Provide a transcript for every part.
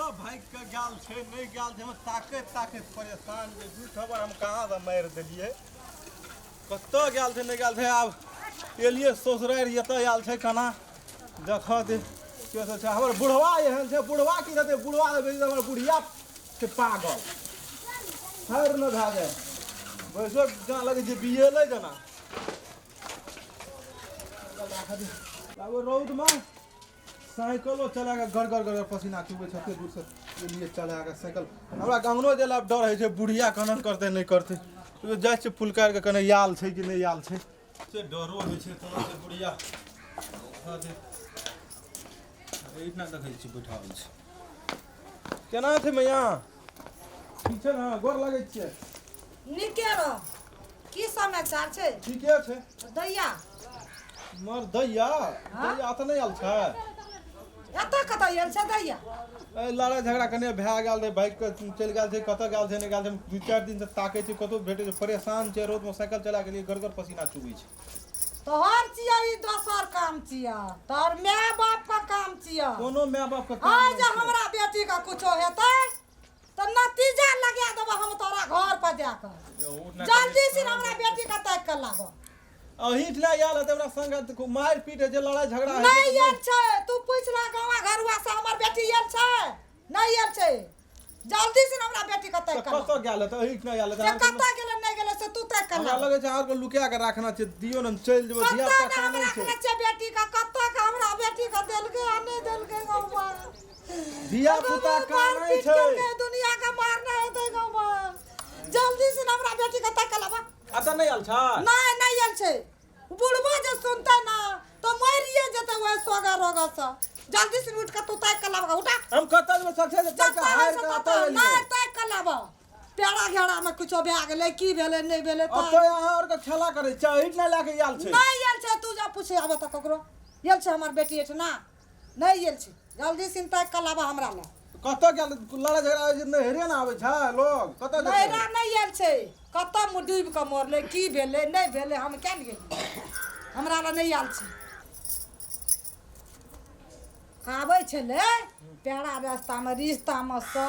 कतऽ भागि कऽ गेल छै नहि गेल छै, हम ताकैत ताकैत परेशान जे दू खबर हम कहाँसँ मारि देलियै। कतऽ गेल छै नहि गेल छै। आब एलियै ससुरारि, एतऽ आयल छै, केना देखऽ दे के सब छै। हमर बुढ़वा एहन छै, बुढ़वा की रहतै, बुढ़वा तऽ बेसी हमर बुढ़िया छै पागल, खैर नहि भए जाय बैसो जेना लगै छै बिएलै जेना। आब रौदमे साइकिलो चला कऽ गड़ गड़ गड़ पसीना चुबै छै, एते दूरसँ एलियै चला कऽ साइकिल। हमरा अंगनो जाय लए आब डर होइ छै, बुढ़िया केना करतै नहि करतै। तो जाइ छियै फुलकारि कऽ कने आयल छै कि नहि आयल छै से डरो होइ छै। कोनो छै बुढ़िया एहिठिना देखै छी बैठाल छै। केना छै मैया? ठीक छै ने? गोर लगै छियै। नीके रह। की समाचार छै? ठीके छै। दैया मर दैया? हाँ? दैया तऽ नहि आयल छै। एतऽ कतऽ आयल छै दैया? ए, लड़ाइ झगड़ा कने भए गेल रहै, भागि कऽ चलि गेल छै। कतऽ गेल छै नहि गेल छै, दू चारि दिनसँ ताकै छै, कतहु भेटै छै। परेशान छै, रौदमे साइकिल चला गेलियै, गड़गड़ पसीना चुबै छै। तोहर छियै ई दोसर काम छियै, तोहर माय बाप का काम छियै। कोनो माय बाप के काम आइ नहि जे छै। हमरा बेटी के कुछो हेतै तऽ नतीजा लगा देबो हम तोरा घर पर जाकऽ। जल्दी से हमरा बेटी के ताकि के लाबऽ। अहीठिना आयल हेतै हमरा संग, मारि पीट होइ छै, लड़ाइ झगड़ा होइ छै। नहि आयल छै। तू पूछ ला गाँवा घरुआ से, हमर बेटी आयल छै नहि आयल छै। जल्दी से हमरा बेटी के ताकि तऽ के लाबऽ। कतऽ गेल हेतै? अहीठिना आयल हेतै। से कतऽ गेलै नहि गेलै से तू ताकि के हमरा लाबऽ। लगै छै अहाँके लुका के राखना छै, दियौ ने, हम चलि जेबै। धिया कतऽ पुता ने हम कानै छै। राखने छियै बेटी के? कतऽ के हमरा बेटी के देलकै आ नहि देलकै गौवा? धिया पुता कानै छै। दुनिया के मारना हेतै गौवा। जल्दी से हमरा बेटी के ताकि के लाबऽ। एतऽ नहि आयल छै? नहि, नहि आयल छै। बुढ़बो जे सुनतै ना तऽ मरिए जेतै ओहि सोगा रोगा से। जल्दी से उठ के तू ताकि के लाबऽ, उठा। हम कतऽ जेबै? सबसे जे ताकि जतऽ कऽ होइ हारि छै कऽ ततऽ। एतऽ नहि एलियै। ताकि के लाबऽ। पेड़ा घेड़ा मे कुछो भए गेलै की भेलै नहि भेलै तऽ ओतऽ अहाँ आरके खेला करै छै, एहिठिना लए कऽ आयल छै। नहि आयल छै। तू जा पूछे आबऽ तऽ ककरो, आयल छै हमर बेटी एहिठिना? नहि आयल छै। जल्दी सिन ताकि कऽ लाबऽ हमरा लए। कतऽ गेल? लड़ाइ झगड़ा होइ छै, नैहरे ने आबै छै लोग, कतऽ जेतै? नैहरा नहि आयल छै। कतऽ मुँह डूबि कऽ मरलै, की भेलै नहि भेलै, हम किया ने गेलियै? हमरा लए नहि आयल छै। आबै छलै पेड़ा रस्तामे रिश्तामे सँ,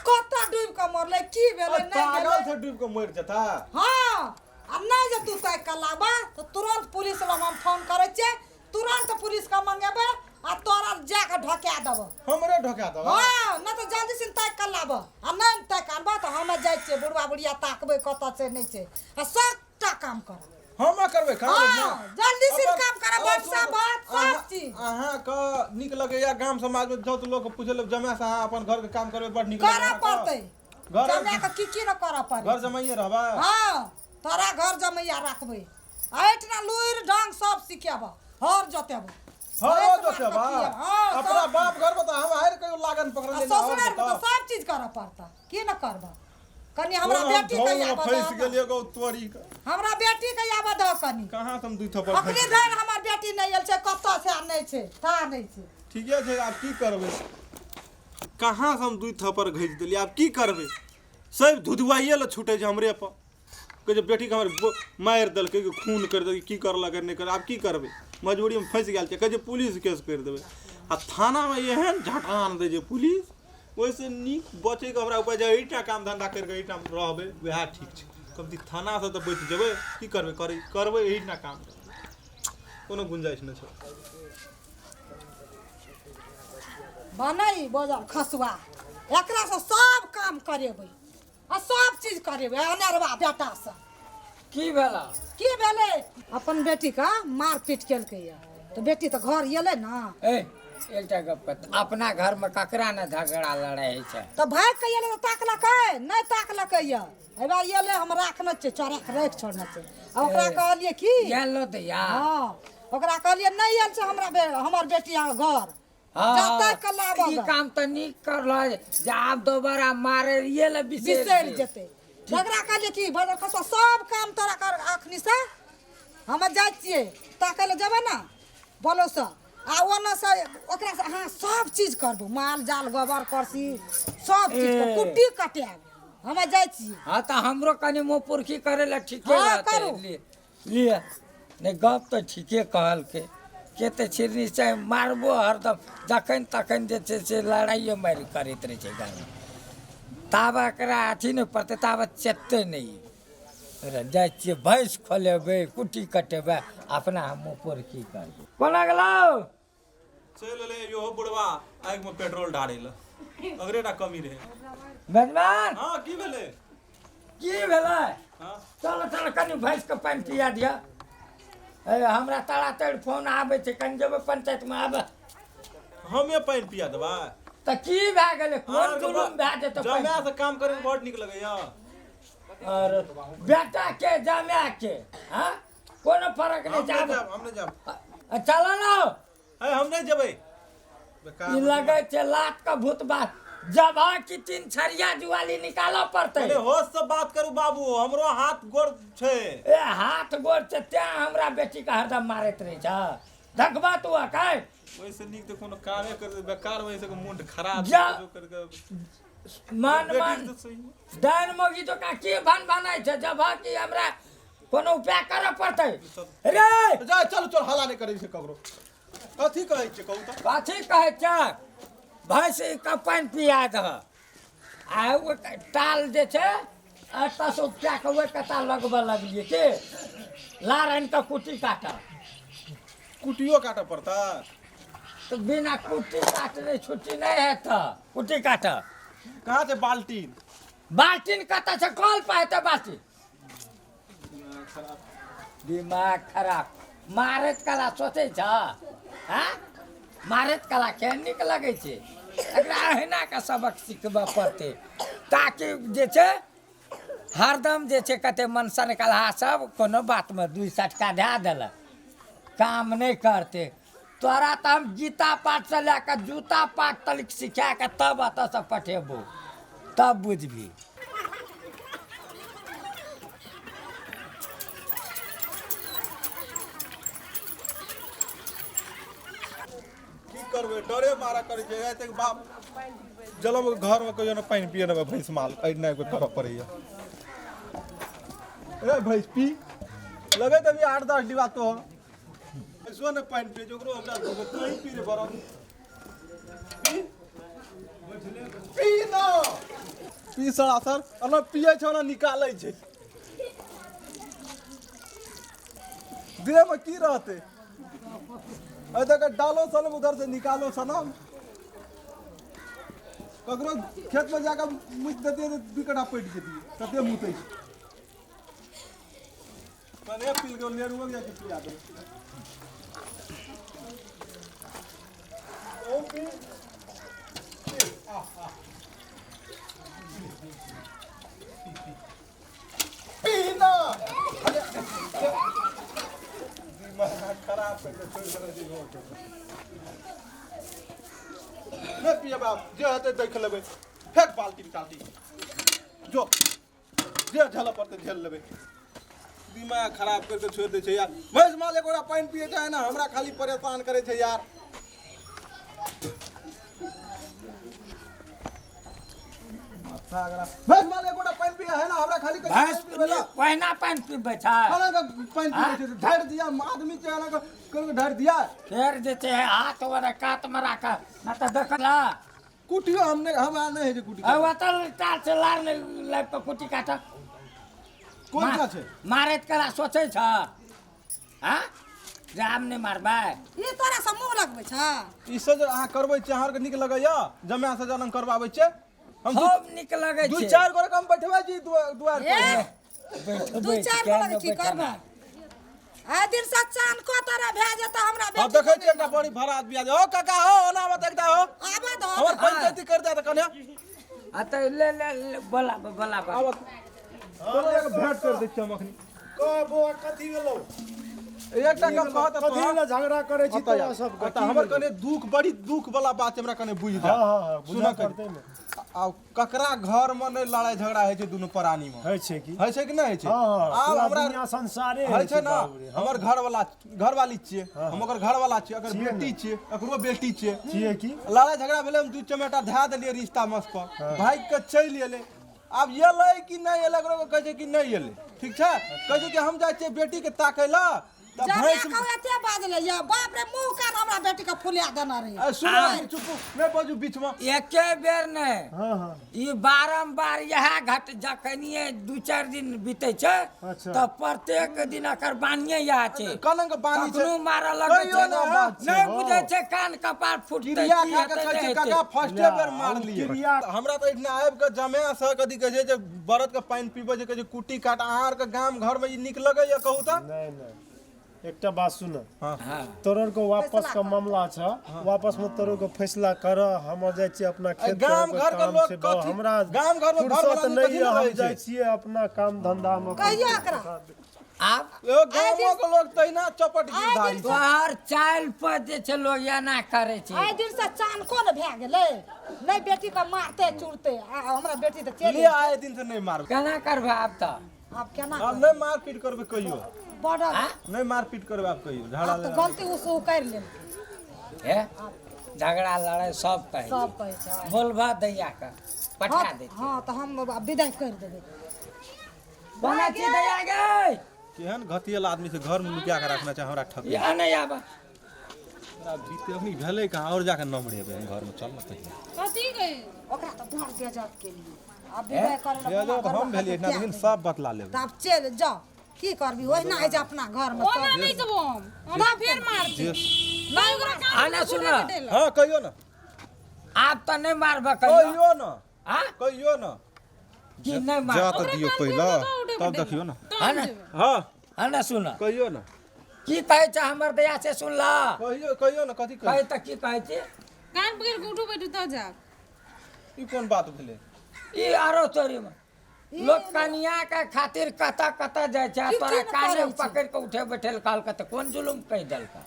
कतऽ डूबि कऽ मरलै, की भेलै नहि पागल भेलै? छै, डूबि कऽ मरि जेता। हँ, आ नहि जे तू ताकि कऽ लाबऽ तऽ तुरन्त पुलिस लग हम फोन करै छियै। तुरन्त पुलिस के मंगेबै आ तोरा जा के ढका देबो। हमरे ढका देबो? हाँ, नहि तऽ जल्दी से ताकि के लाबऽ, आ नहि ताकि आनबऽ तऽ हमे जाइ छियै बुढ़वा बुढ़िया ताकबै कतऽ छै नहि छै, आ सबटा काम करब। हम करबै काम? हाँ, जल्दी से काम करब, भनसा भात सब चीज। अहाँके नीक लगैया गाम समाज में जाउ तऽ लोक पूछे लग जमाय से अहाँ अपन घर के काम करबै, बड़ नीक करऽ लगैया अहाँके? पड़तै। घर जमाय के की की न करऽ पड़ै। घर जमाइए रहबै? हाँ, तोरा घर जमैया राखबै, एहिठिना लुरि ढंग सब सिखेब, हर जोतेब। हर भैंस जोतेब? मार के खियेब, हाँ, अपना सब। बाप घर में तऽ हम हारि कहियो लागन पकड़ले आ नहि, हर ससुराल में तऽ जोतब। सब चीज करऽ पड़तऽ, की न करबऽ? कनि हमरा कोन हम बेटी के झोल में आबऽ फँसि दऽ। गेलियै गौ तोरी के। हमरा बेटी के आबऽ दऽ कनि। कहाँ से हम दुइ थप्पड़ अखनी फँसि धरि हमर बेटी नहि आयल छै, कतऽ छै आ नहि छै ता नहि छै। ठीके छै, आब की करबै? कहाँ से हम दुइ थप्पड़ घसि देलियै, आब की करबै? सब धुधुआइए लए छूटै छै हमरे पर। कहै छै बेटीके हमर मारि देलकै कि खून करि देलकै, की करलकै नहि कर। आब की करबै? मजबूरीमे फँसि गेल छै। कहै छै पुलिस केस करि देबै, आ थानामे एहन झटान दै छै पुलिस। ओहिसँ नीक बचैके हमरा उपाय छै एहिठाम काम धन्धा करि कऽ एहिठाम रहबै, वएह ठीक छै। कमती थानासँ तऽ बचि जेबै। की करबै? करै करबै एहिठाम काम, कोनो गुंजाइश नहि छै। बनै बजल खसुआ, एकरासँ सब काम करेबै आ सब चीज करेबै अनेरवा बेटा से। की भेला? की भेलै? अपन बेटी का मारपीट केलकै या तऽ बेटी तऽ घर एलै ने। ए, एकटा गप कह, अपना घर में ककरा ने झगड़ा लड़ाई होइ छै? तऽ भागि कऽ एलै तऽ ताकलकै नहि ताकलकै या एहि बार एलै, हम राखने छियै, चोरा कऽ राखि छोड़ने छियै। आ ओकरा कहलियै की आयल दैया? हँ, ओकरा कहलियै नहि आयल छै हमरा हमर बेटी अहाँ घर हाँ, जतऽ के लाबऽ ई गऽ। काम तऽ नीक करल जे आब दोबारा मारे ले बिसरि बिसरि जेतै। झगड़ा कहलियै कि भजन खसुआ सब काम तोरा कर अखनी से। हम जाइ छियै ताकै लए, जेबै ने बोलो से आ ओने से ओकरा से अहाँ सब चीज करबो, माल जाल गोबर करसी सब चीज के, ए। कुट्टी कटायब। हम जाइ छियै। हाँ, तऽ हमरो कनि मुँह पुरखी करे लए ठीके हाँ, रहतै। करू। लिए लिए नहि, गप तऽ ठीके कहलकै। के तऽ छिरनी छै मारबो हरदम जखन तखन जे छै से लड़ाइए मारि करैत रहै छै घरमे। ताबे एकरा अथी नहि पड़तै ताबे चेतै नहि। जाइ छियै भैंस खोलेबै कुट्टी कटेबै अपना हम ऊपर की करबै। कोना गेलौ? चलि एलै यो बुढ़वा आगिमे पेट्रोल ढारै लए, ओकरे टा कमी रहै। मेजबान हँ की भेलै? की भेलै? हँ चलो चलो कनि भैंसके पानि पिया दिअ। ए हमरा तड़ातड़ फोन आबै छै, कनि जेबै पंचायतमे आबै। हमे पानि पिया देबै? तऽ की भए गेलै? कोन जुलुम भए जेतै? जमाए से काम करैमे बड़ नीक लगैया। और बेटा के जमाए के हाँ कोनो फरक नहि हम छै। नहि आब जायब, हम नहि जायब। चलो ने। ए हम नहि जेबै। ई लगै छै लात के भूत बात जब कि तीन छरिया जुआली निकालऽ पड़तै। अरे होश से बात करू बाबू, हमरो हाथ गोर छै। ए हाथ गोर छै तें हमरा बेटी के हरदम मारैत रहै छ। देखबा तू अकाय ओहिसँ नीक तऽ कोनो कामे कर बेकार, ओहिसँ मुंड खराब जा। जो कर के मान बेटी मान तऽ सही। डाइन मोगी तो का की भन बनाइ छै जब कि हमरा कोनो उपाय करऽ पड़तै रे। जा चल चल, हल्ला नहि करै छै ककरो। कथी कहै छै कहू तऽ? कथी कहै छै? भैंस के पानि पिया दह आ ओ टाल जे छै एतऽ से उपटा कऽ ओहि कता लगबऽ लगलियै के लार आनि कऽ कुट्टी काटऽ। कुटियो काटऽ पड़तै? तऽ बिना कुट्टी काटने छुट्टी नहि हेतऽ। कुट्टी काटऽ। कहाँ छै बाल्टीन? बाल्टीन कतऽ छै? कल पर हेतै बाल्टीन। दिमाग खराब मारैत कला सोचै छ? हाँ मारैत कला केहन नीक लगै छै। एकरा अहिना के सबक सिखबऽ पड़तै ताकि जे छै हरदम जे छै कते मन सनकलहा सब कोनो बातमे दुइ सटका धए देलक काम नहि करतै। तोरा तऽ हम गीता पाठसँ लए कऽ जूता पाठ तलिक सिखा कऽ तब एतऽसँ पठेबौ तब बुझबही। की करबै, डरे मारा करै छै। एतेक बाप जलम घरमे कहियो ने पानि पिए ने भैंस माल एहि नहि करऽ पड़ैया। ए भैंस पी लगे तऽ अभी 8-10 डिब्बा तो भैंसो ने पानि पिए छै, ओकरो हमरा तू ही पी रे बरद। पी पी न पी सरासर एना पिए छै ओना निकालै छै। देहमे की रहतै? अरे तक डालो सनम उधर से निकालो सनम। ककरो खेत में जाकर मुति देतियै तऽ 2 कट्ठा पटि जेतियै, तते मुतै छै। कने पी गेल नेरुओ के जाके पिया देबै। ओ पी आ आ पी ना। अरे दिमाग खराब करके छोड़ि देने छै घरके। नहि पियब आब, जे हेतै देख लेबै। फेक बाल्टी टाल्टी, जो जे झेलऽ पड़तै झेल लेबै। दिमाग खराब करके छोड़ि दै छै यार। भैंस माल एकोटा पानि पियै छै ने, हमरा खाली परेशान करै छै यार। माथा खराब। भैंस माल एकोटा पानि पियै है ना, हमरा खाली कहै छै भैंस पानि पीबै ला। पहिना पानि पीबै छै? केना कऽ पानि पीबै छै? ढारि दिया आदमी छै, एना कऽ कऽ ढारि दिया। फेर जे छै हाथ ओकरा कातमे राख नहि तऽ देखला। कुटियो हम नहि, हमरा नहि होइ छै कुटी। आ ओतऽ टाल छै लार नहि लाबि कऽ कुट्टी काट। कोन सा छै? मारैत कला सोचै छ? हाँ जे आब नहि मारबै। ई तोरा से मुँह लगबै छ? ई सब जे अहाँ करबै छियै अहाँ आरके नीक लगैया? जमाए से जनम करबाबै छियै हम खूब नीक लगै दू छै। चारि गोरे के हम बैठबै छी दुआर पर। ए बैठबै दू चारि किया गोरे नहि की करबै? आइ दिन से चान को तोरा भए जेतै हमरा हम बेटी देखै छियै एकटा बड़ी भरा आदमी आ ओ काका हो ओना मत एकटा हो आबऽ दहो। हमर पंचायती कर दे तऽ कने आ तऽ ले ले ले बोला बोला। आब तोरा जाके भेंट कर दै छियै हम अखनी। कह बौआ, कथी भेलौ? एकटा गप कहत कथी लए झगड़ा करै छी तोरा सबके? ओतऽ हमर कने दुख, बड़ी दुख वाला बात छै, हमरा कने बुझि दे। हँ हँ हँ सुनऽ बुझऽ कने। पड़तै ने। आ ककरा घर में नहि लड़ाई झगड़ा होइ छै दुनू प्राणी में? होइ छै की होइ छै कि नहि होइ छै? हँ हँ आब पूरा हमरा दुनिया संसारे होइ छै ने। बाबू रे। हँ। हमर घरवाला घरवाली छियै, हम ओकर घरवाला छियै, अगर छियै ने। बेटी छियै, एकरो बेटी छियै। छियै की? लड़ाई झगड़ा भेलै, हम दू चमेटा धए देलियै रिश्ता मस पर, भागि कऽ चलि एलै। आब एलै कि नहि एलै? एकरो कहै छै कि नहि एलै। ठीक छै, कहै छै कि हम जाइ छियै बेटीके ताकै लए। तऽ जब भैंस कहू एते बाजले ये बाप रे मुंह कान हमरा बेटी के फुलिया देना रही। आ, सुनू अभी चुप नहि बाजू बीचमे। एके बेर नहि, हाँ हाँ ई बारम्बार इएह घट जखनिए 2-4 दिन बीतै छै। अच्छा। तऽ प्रत्येक दिन एकर बानिए इएह छै। कलंक बानी छै। कखनो मारऽ लगै कहियो छै, ने, हाँ। नहि बुझै छै कान कपार फुटतै क्रिया की खा के हेतै कहै नहि छै हेतै। काका फर्स्टे बेर मारलियै। क्रिया- हमरा तऽ एहिठिना आबि कऽ जमाए से कथी कहै छै जे बरद के पानि पीबै छै, कहै छै कुट्टी काट। अहाँ आरके गाम घरमे ई नीक लगैया कहू तऽ? नहीं नहीं, एकटा बात सुन, हाँ। हाँ। तोहर के वापस के मामला छ, वापस में तोहर के फैसला कर। हम जाइ छियै अपना खेत गाम के घर के काम लोग छै, कथी- हमरा गाम घर में फुर्सत घरवाला नहीं कथी है, लए हम रहै छै? जाइ छियै अपना काम धंधा में। कहियो एकरा आब एगो गामो के लोग तहिना चपट गिरधारी छै। तोहर चालि पर जे छै लोग एना करै छै। आइ दिन से चानको ने भए गेलै, नहि बेटी के मारते चुरते आ हमरा बेटी तऽ चलि ले आए दिन से नहि मारबै। केना करबै आब तऽ? आब केना आब नहि मारपीट करबै कहियो। बॉर्डर आँ? नहि मारपीट करबै आब कहियो। झगड़ा आब तऽ गलती उस ओ करि लेलकै। हे झगड़ा लड़ाइ सब कहै सब छै। कहै छै। बोलबा दैया के पठा हाँ दै छै। हाँ तऽ हम आब विदाई करि देबै। कोना छी दैया गे? केहन घतियल आदमी छै, घर में लुका के रखना चाहे हमरा ठक। या नहि आब। हमरा बीते अखनी भेलै कहाँ और जाके नमरेबै हम घर में। चल ना कहियो। कथी गई? ओकरा तऽ बड़ बेजत केलियै। आब विदाई करै लए बेजत हम भेलियै एहिठिना, लेकिन सब बतला लेबै। तऽ आब चलि जाउ, की करबी ओहिना होइ छै अपना घर में। ओना नहि जेबो हम, हमरा फेर मारतै। जे नहि ओकरा कान आने पकड़ि सुन। के देलक। हाँ कहियो ना। आब तऽ नहि मारबऽ कहियो। कहियो ना। आँ? कहियो ना। की नहि जा मारब? तऽ ओकरा दियौ कान पहिला पकड़ि कऽ उठे तब बैठे। देखियौ ना। तहन हाँ ना। जेबै। हाँ हाँ ना सुन। कहियो ना। की कहै छै हमर दया से सुनला? कहियो कहियो ना कथी कहै कहियो। तऽ की कहै छै? कान पकड़ि के उठू बैठू तऽ जाब। ई कोन बात भेलै? ई आरो चोरी में लोग कनिया के खातिर कतऽ कतऽ जाइ छै, आ की तोरा की ने काने करै छै? पकड़ि के उठे बैठे लए कहलकै तऽ कोन जुलुम कहि देलकै?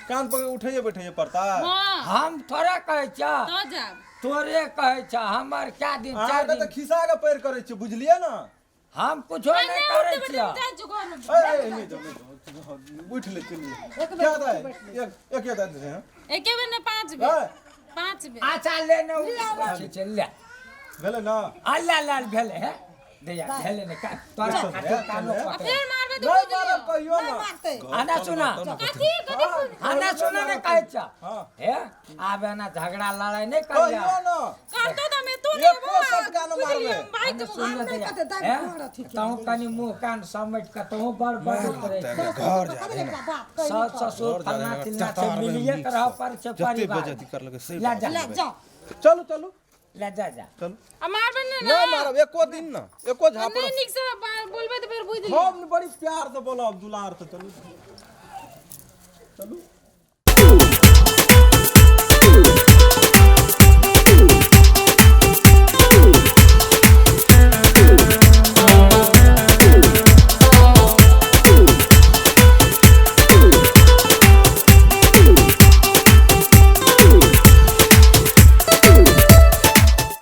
कान पकड़ उठैये बैठैये पड़ता। हाँ हम थोड़े कहै छियह, तऽ जाब। तोरे कहै छह। हमर क्या दिन अहाँ 4 के तऽ दिन खिसा के पैर करै छियै, बुझलियै ना? हम कुछो नहि नहि नहि करै उठे बैठे छियह। जाइ छियौ घरमे। ए ए नहि जाउ, नहि जाउ, उठि ले चलिए। एक बेर क्या उठि दाइ? बैठ ले। एक एक दाइ दे हैं। एके बेर नहि 5 बेर। ए, 5 बेर। अच्छा ले ने छै छै, ले। भेलै ना? अल्लाह लाल भेलै हे दैया भेलै ने तोरा खातिर कानो आ पकड़ि। फेर मारबै तऽ नहि बुझि मारब लियौ। कहियो नहि ना। मारतै। आना सुना। कथी कथी आना सुना ने कहै छह। हाँ। हे आब एना झगड़ा लड़ाइ नहि करियह। कहियो ना। करतौ तऽ हम एतौ नहि एको एबौ। सटका न बुझि मारबै। लियौ, हम भागि जेबौ। सुन ले नहि दैया। कहतै, दाइ हे? घर अथी के। तहूँ कनि मुँह कान समेट कऽ तहूँ बड़ बजैत रहै छी। घर जा कथी एकरा बात कहि सास ससुर घर जा फलना रहे हैं, चिलना छै, चटार में मिलिए नीक के रहऽ से। पड़ै छै जते परिवार। बेइज्जती करलकै से ले जा। ले जाउ। चलू चलू ले जा जा। चलू। आ मारबै नहि नहि ने? मारब एको दिन ना, एको झापड़। नहि नीक से बोलबै तऽ फेर बुझि लियौ। हम बड़ी प्यार से बोलब, दुलार से। चलू चलू।